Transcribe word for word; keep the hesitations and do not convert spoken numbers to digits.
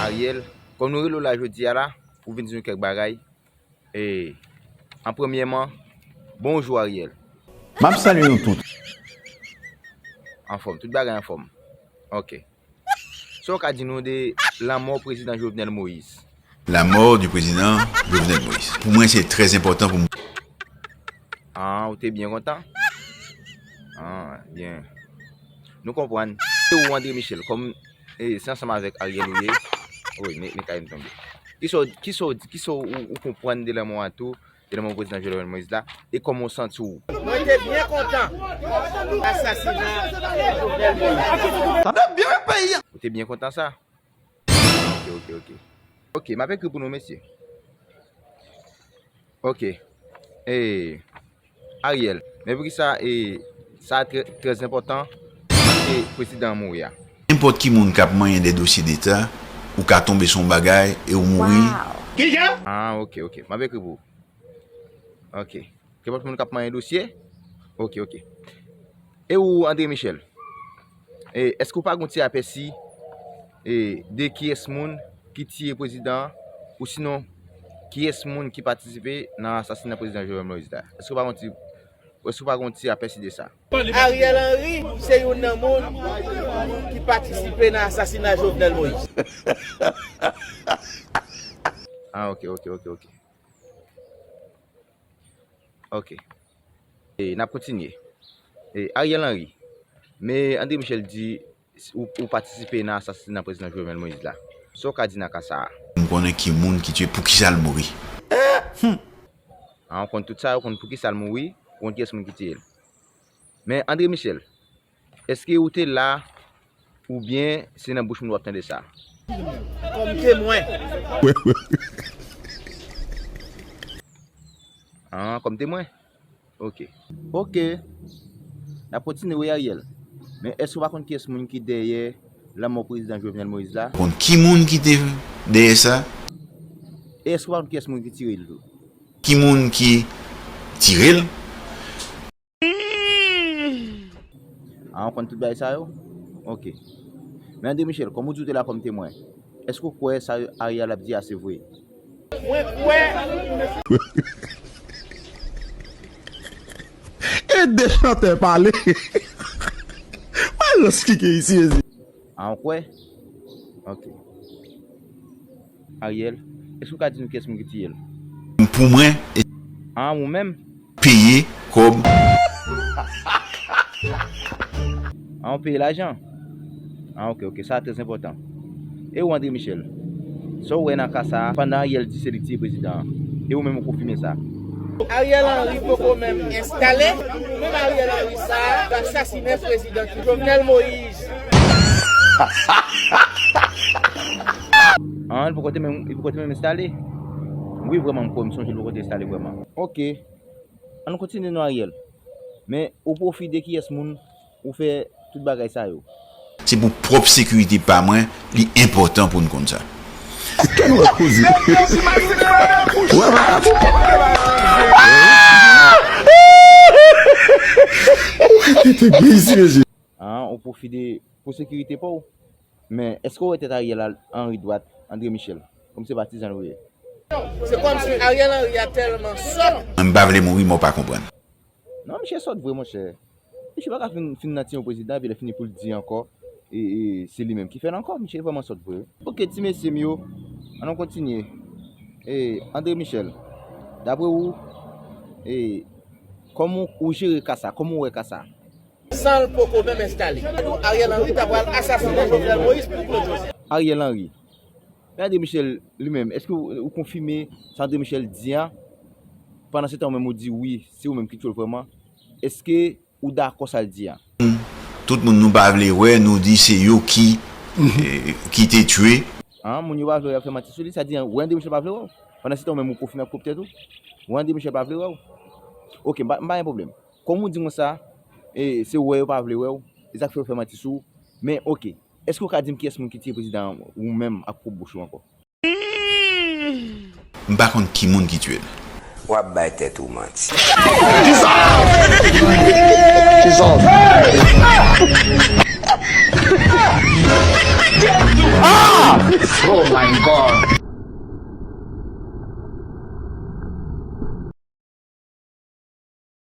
Ariel, kòm nou rele w la jodi a la, pou vin di nou kèk bagay, e, an premyèman, bonjou Ariel. M ap salye nou tout. Anfòm, tout bagay anfòm. Ok. Sa w ka di nou de lanmò prezidan Jovenel Moïse? La mort du président Jovenel Moïse. Pou mwen, se trè enpòtan pou mwen. Ah, ou te byen kontan? Ah, byen. Nou konprann. E ou, André Michel, kòm, e, se ansanm avèk Ariel ou ye. Wi, men, men kay m tonbe. Kisa w, kisa w, kisa w, ou, ou konprann de lanmò a tou, de lanmò prezidan Jovenel Moïse la, e kòman w santi w? Mwen te byen kontan asasina Jovenel Moïse. Sa fè byen peyi a. Ou te byen kontan sa? Ok, ok, ok. Ok, m ap ekri pou nou, mesye. Ok. E, Ariel, men poukisa, e, sa trè, trè enpòtan, paske prezidan an mouri a? Nenpòt ki moun k ap manyen de dosye deta, ou ka tonbe sou yon bagay e ou mouri. Ah, ok, ok. M ap ekri pou ou. Ok. Kenpòt moun k ap manyen dosye? Ok, ok. E ou, André Michel? E, èske ou pa gen yon ti apèsi, e, de kiyès moun ki tiye prezidan an? Ou sinon, kiyès moun ki patisipe nan asasina prezidan Jovenel Moïse la? Èske ou pa gen yon ti, èske ou pa gen yon ti apèsi de sa? Ariel Henry se youn nan moun ki patisipe nan asasina Jovenel Moïse. Ah, ok, ok, ok, ok. Ok. E, n ap kontinye. E, Ariel Henry. Men André Michel di ou, ou patisipe nan asasina prezidan Jovenel Moïse la. Sa w ka di nan ka sa a? M konnen ki moun ki tiye, poukisa l mouri. Ah, ou konn tout sa, ou konn poukisa l mouri, ou konn kiyès moun ki tiye l. Men André Michel, èske ou te la oubyen se nan bouch moun w ap tande sa? Kòm temwen. Ah, kòm temwen? Ok. Ok. N ap kontinye wi, Ariel. Men èske w pa konn kiyès moun ki dèyè lanmò prezidan Jovenel Moïse la? Konn ki moun ki te dèyè sa? E èske w pa konn kiyès moun ki tire l tou? Ki moun ki tire l? Ah, ou konn tout bagay sa yo? Ok. Men André Michel, kòm ou di w te la kòm temwen, èske w kwè sa Ariel ap di a se vre? Mwen kwè. E de chantè pale. Wè rans ki gen isi, mezi. Ah, ou kwè? Ok. Ariel, èske w ka di nou kiyès moun ki tiye l? Pou mwen, e Ah, ou menm? Peye kòb. Ah, ou peye lajan? Ah, ok, ok, sa trè enpòtan. E ou, André Michel? Sa w wè nan ka sa a, pandan Ariel di se li ki tiye prezidan an? E ou menm ou konfime sa? Ariel Henry poko menm enstale, menm Ariel Henry sa a, l asasinen prezidan Jovenel Moïse. Ah, li poko te menm, li poko te menm enstale? Wi, vrèman, m kwè, m sonje li poko te enstale vrèman. Ok. Ann kontinye non, Ariel. Men, ou pwofi de kiyès moun ou fè tout bagay sa yo? Se pou pwòp sekirite pa mwen, li enpòtan pou n konn sa. Kè nou ap koze. Wè, vagabon. Ou ka tete byen isi, mezi. Ah, ou pwofi de, pou sekirite pa w. Men, èske w wè tèt Ariel Henry dwat, André Michel? Kòm se patizan l ou ye. Se kòmsi Ariel Henry a tèlman sòt. Mwen m pa vle mouri, men w pa konprann. Non, misye sòt vre, monchè. Misye pa ka fin, fin nan tiye yon prezidan, epi lè fini pou l di ankò, e, e, se li menm ki fè l ankò. Misye vrèman sòt vre. Ok, ti mesye m yo, ann nou kontinye. E, André Michel, daprè ou, e, kòman ou, ou jere ka sa? Kòman ou wè ka sa? San l poko menm enstale. Ariel Henry ta pral asasinen Jovenel Moïse pou Claude Joseph. Ariel Henry. Men André Michel li menm, èske ou, ou konfime sa André Michel di a? Pandan se tan ou menm ou di wi, se ou menm ki tiye l vrèman. Èske ou dakò sa l di a? Tout moun nou pa vle wè, nou di se yo ki, eh, ki te tiye. Ah, moun yo pa vle wè, y ap fè manti sou li, sa di, wè André Michel pa vle wè w. Pandan se tan ou menm ou konfime ak pwòp tèt ou, wè André Michel pa vle wè w. Ok, m pa, m pa gen pwoblèm. Kòm ou di mwen sa, e, se wè yo pa vle wè w, e sa k fè yo fè manti sou ou. Men, ok, èske w ka di m kiyès moun ki tiye prezidan an ou menm ak pwòp bouch ou ankò? M pa konn ki moun ki tiye l. W ap bay tèt ou manti. Kisa? Kisa? Ah! Oh my God.